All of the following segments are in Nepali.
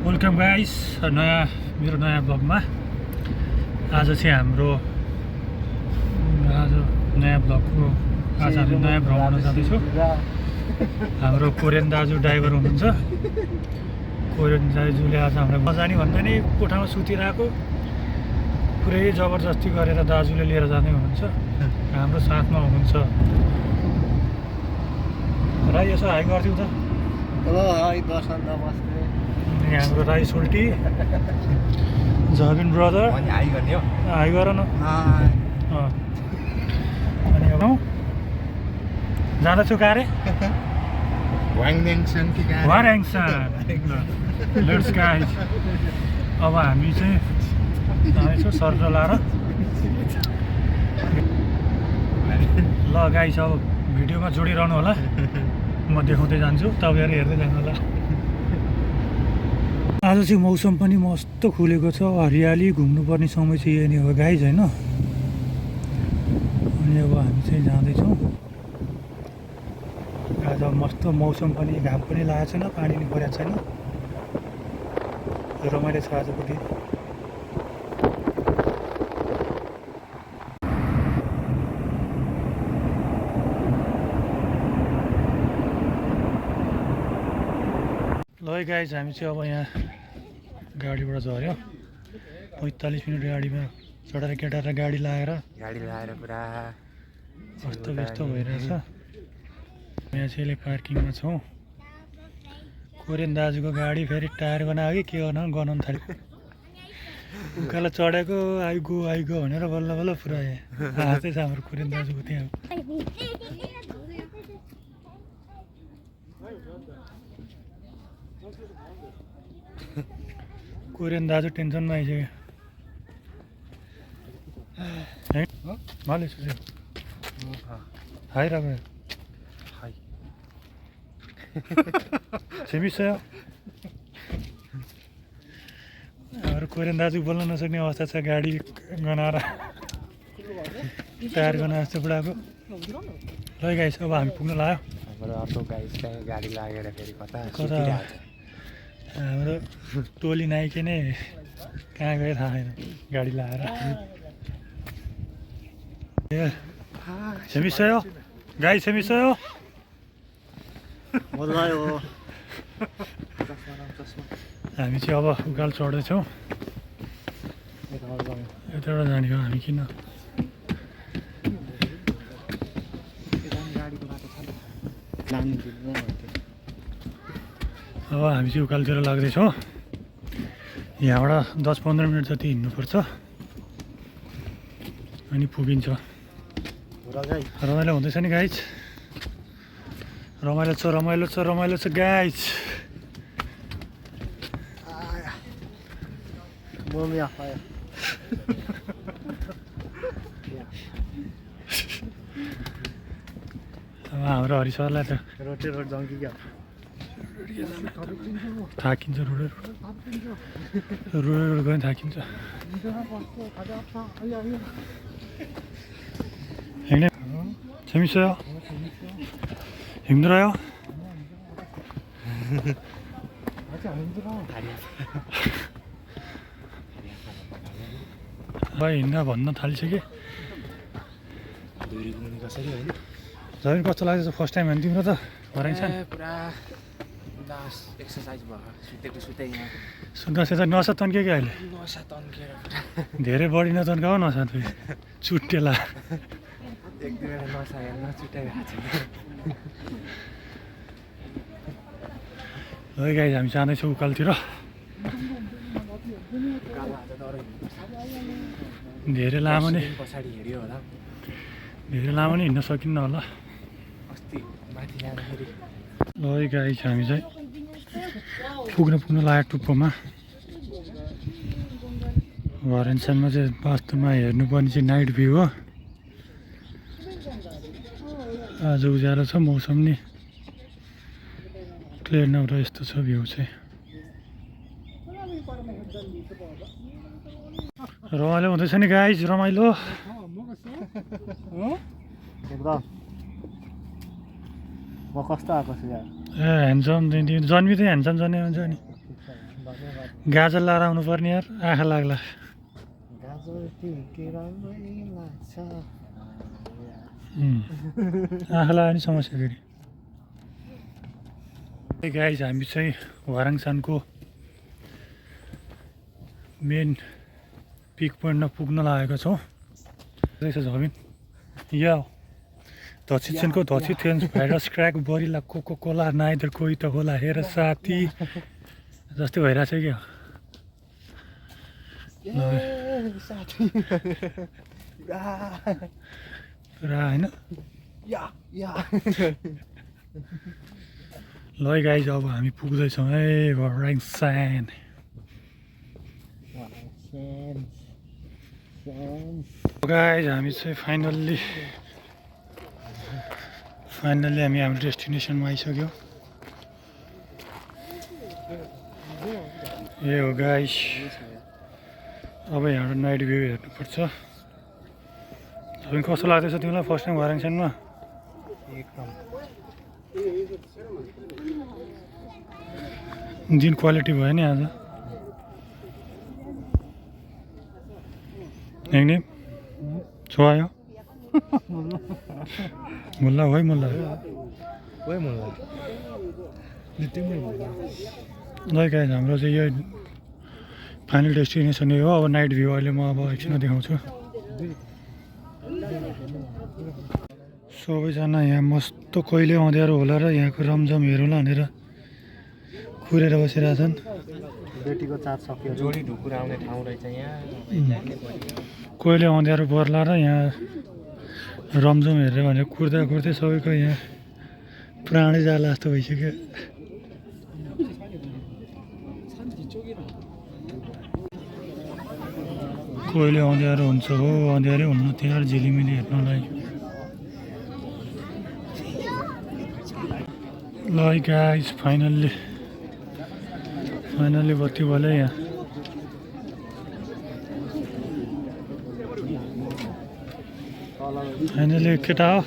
वेलकम गाइस मेरो नयाँ ब्लगमा आज चाहिँ हाम्रो आज नयाँ ब्लगको आज हामी नयाँ भ्रमण जाँदैछौँ। हाम्रो कोरियन दाजु ड्राइभर हुनुहुन्छ। कोरियन दाजुले आज हामीलाई नजाने भन्दा नि कोठामा सुतिरहेको पुरै जबरजस्ती गरेर दाजुले लिएर जाँदै हुनुहुन्छ। हाम्रो साथमा हुनुहुन्छ र यसो हाई गरिदिउँ त। हेलो हाई दर्शन नमस्ते। हाम्रो राई सोल्टी जबिन ब्रदर हाई गर्ने हो। हाई गर न। अनि अब जाँदैछु कारे वाङदेङसन कि वारेङसन। लेट्स गाइस अब हामी चाहिँ जाँदैछौँ सर्ट लाएर। ल गाइस अब भिडियोमा जोडिरहनु होला। म देखाउँदै जान्छु, तपाईँहरू हेर्दै जानु होला। आज चाहिँ मौसम पनि मस्त खुलेको छ, हरियाली। घुम्नुपर्ने समय चाहिँ यही नै हो गाइज, होइन? अनि अब हामी चाहिँ जाँदैछौँ। आज मस्त मौसम पनि, घाम पनि लागेको छैन, पानी पनि परेको छैन। रमाइलो छ आजको दिन। ल गाइज हामी चाहिँ अब यहाँ गाडीबाट झऱ्यो। 45 मिनट गाडीमा चढेर केटाएर गाडी लगाएर पुरा अस्त व्यस्त भइरहेछ। यहाँ चाहिँ अहिले पार्किङमा छौँ। कोरियन दाजुको गाडी फेरि टायर बनायो कि के गनाउनु थाल्यो। उकालो चढेको आइगो भनेर बल्ल बल्ल पुरा हाँस्दै छ हाम्रो कोरियन दाजुको त्यहाँ। कोरियन दाजु टेन्सनमा आइसक्यो है। मैले सोच्यो हाई राख्यो हाई सेमिसयो। हाम्रो कोरियन दाजु बोल्न नसक्ने अवस्था छ। गाडी गनाएर टायर गनाएर जस्तो बुढाको। ल गाइस अब हामी पुग्न लाग्यो। हाम्रो अर्को गाइस चाहिँ गाडी लागेर फेरि कता हाम्रो टोली नाइके नै कहाँ गयो थाहा छैन गाडी लगाएर। सेमिसयो गाई सेमिसयो हामी चाहिँ अब उकालो चढ्दैछौँ। यताबाट जाने हो हामी। किन अब हामी चाहिँ उकालोतिर लाग्दैछौँ। यहाँबाट 10-15 मिनट जति हिँड्नुपर्छ अनि पुगिन्छ। रमाइलो हुँदैछ नि गाइज, रमाइलो छ गाइज। अब हाम्रो हरि सरलाई त रोटेर जङ्की क्या थाकिन्छ। रोड गयो भने थाकिन्छ। हिँड्ने सेमिसयो हिँड्दो रह्यो। भाइ हिँड्न भन्न थालिसक्यो। झन् कस्तो लाग्दैछ? फर्स्ट टाइम होइन तिम्रो त हराइन्छ पुरा एक्सर्साइज भयो। सुतेको यहाँ सुत्दा सेता नसा तन्क्यो कि अहिले? नसा तन्केर धेरै बढी नतन्काऊ नसा फेरि चुट्टेला। एक दुई बेला नसा हेर्न छुट्याइरहेको छ। है गाइस हामी जाँदैछौँ उकालोतिर। धेरै लामो नि पछाडि हिँड्यो होला। धेरै लामो नि हिँड्न सकिन्न होला। अस्ति माथि जाँदाखेरि ल है गाइस हामी चाहिँ पुग्न लाग्यो टुप्पोमा। वारेङसनमा चाहिँ वास्तवमा हेर्नुपर्ने चाहिँ नाइट भ्यू हो। आज उज्यालो छ, मौसम नि क्लियर नहुँदा यस्तो छ भ्यू चाहिँ। रमाइलो हुँदैछ नि गाइस, रमाइलो। म कस्तो आएको छु यार? ए ह्यान्डसम जन्मी चाहिँ ह्यान्डसम जन्ने मान्छे नि। धन्यवाद गाजर लाएर आउनु पर्ने यार आँखा लाग्ला गाजर के राम्रै लाग्छ आँखा लाग्यो नि समस्या फेरि गाइज हामी चाहिँ वाराङसानको मेन पिक पोइन्टमा पुग्न लागेका छौँ रहेछ जमिन या धचिछनको धची थेन्स भाइरस क्र्याक बरिला कोको कोला नाइदर कोही त होला हेर साथी जस्तै भइरहेछ क्या साथी पुरा होइन या ल गाइज अब हामी पुग्दैछौँ है वाराङसान गाइज हामी चाहिँ फाइनल्ली हामी हाम्रो डेस्टिनेसनमा आइसक्यौँ ए हो गाइस अब यहाँबाट नाइट भ्यू हेर्नुपर्छ तपाईँ कस्तो लाग्दैछ तिमीलाई फर्स्ट टाइम वाराङसानमा दिन क्वालिटी भयो नि आज हेर्ने छोयो मुल्ला है मुल्ला ल गाइस हाम्रो चाहिँ यो फाइनल डेस्टिनेसन हो अब नाइट भ्यू अहिले म अब एकछिनमा देखाउँछु सबैजना यहाँ मस्त कहिले अँध्यारो होला र यहाँको रमझम हेरौँला भनेर कुरेर बसिरहेछन् बेटीको चाट सक्यो जोडी ढुकुर आउने ठाउँ रहेछ यहाँ कहिले अँध्यारो पर्ला र यहाँ रमझम हेरेर भनेर कुर्दा कुर्दै सबैको यहाँ प्राणै जाला जस्तो भइसक्यो कहिले अँध्यारो हुन्छ हो अँध्यारै हुनु त्यहाँ झिलिमिली हेर्नलाई ल गाइस फाइनल्ली बत्ती भयो यहाँ फाइनल्ली केटा हो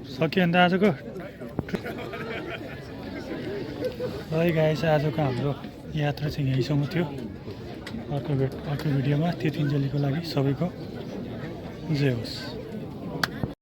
सकियो अन्त आजको है गाइस आजको हाम्रो यात्रा चाहिँ यहीँसम्म थियो अर्को भिडियोमा त्यतिन्जेलीको लागि सबैको जय होस्